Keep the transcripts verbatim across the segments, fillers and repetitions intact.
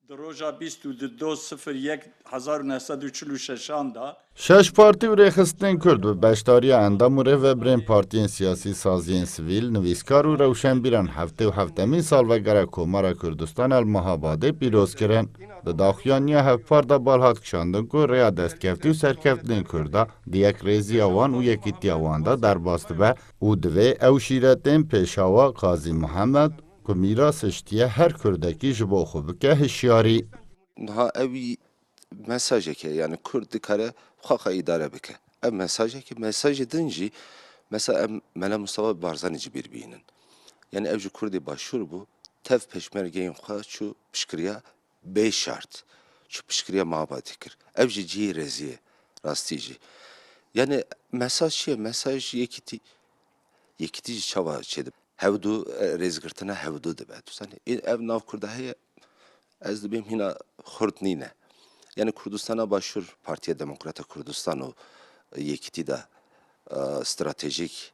Di roja bîst û du sifir yek hezar û neh sed û çil û şeşan de Şeş partî û rêxistinên Kurd bi beşdariya endam û rêvebirên partiyên siyasî, saziyên sivîl, nivîskar û rewşenbîran heftê û heftemîn salvegera Komara Kurdistan el Mahabadê pîroz kirin. Di daxuyaniya hevpar de bal hat kişandin ku rêya destkeftî û serkeftinên Kurda di yekrêziya wan û yekîtiya wan de derbas dibe û divê ew şîretên Pêşawa Qazî Mihemed ku mîras hiştiye her Kurdekî ji bo xwe bike hişyarî. Niha ewî mesajeke, yani Kurd dikare xwe xwe îdare bike. Ev mesajeke, mesajê din jî mesela em Mela Mustafa Barzanî ji bîr bînin. Yani ev ji Kurdê Başûr bû, tev pêşmergeyên xwe çû pişkiriya bê şart. Çû pişkiriya Mahabadê kir. Ev jî cihê rezî ye, rastî jî. Yani mesaj çi ye? Mesaj yekîtî, yekîtî jî çawa çêdibe? Hevdu, e, rêzgirtina hevdu dibe. Tu zanî, ê-, ev nav Kurda heye, ez dibêm hîna xurt nîne. Yani Kurdistana Başûr, Partiya Demokrata Kurdistan û Yekîtî de, e, stratejîk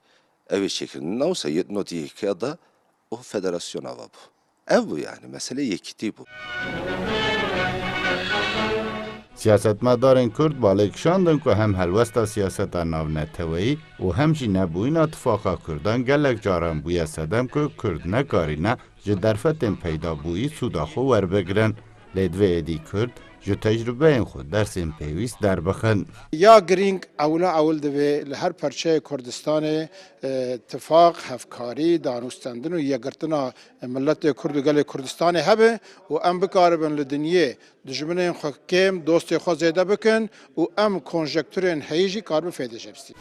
ew ê çêkirin. Nawsa yê notî yekê de û federasyon ava bû. Ev bû yani, mesele yekîtî bû. Siyasetmedarên Kurd balê kişandin ku hem helwesta siyaseta navneteweyî û hem jî nebûyîna tifaqa Kurdan gelek caran bûye sedem ku Kurd nekarîne ji derfetên peydabûyî sûda xwe werbigirin. Lê divê êdî Kurd ji tecrubeyên xwe dersên pêwîst derbixin. Ya girîng ewla ewil divê li her perçeyê Kurdistanê, e, tifaq, hevkarî, danûstendin û yekgirtina miletê Kurd û gelê Kurdistanê hebe û em bikaribin li dinyê dijminên xwe kêm, dostê xwe zêde bikin û em konjekturên heyî jî karibin fêdê jê bistînin.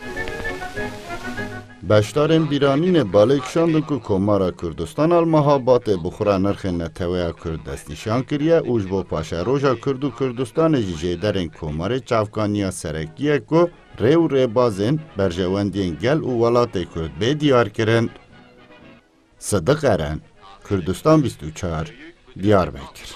Beşdarên bîranînê balê kişandin ku Komara Kurdistan el Mahabatê bi xwe re nirxên neteweya Kurd destnîşan kiriye û ji bo paşeroja Kurd û Kurdistanê jî jêderên Komarê çavkaniya serekî ye ku rê û rêbazên berjewendiyên gel û welatê Kurd bê diyar kirin. Sidiq Eren, Kurdistan bîst û çar, Diyarbekir.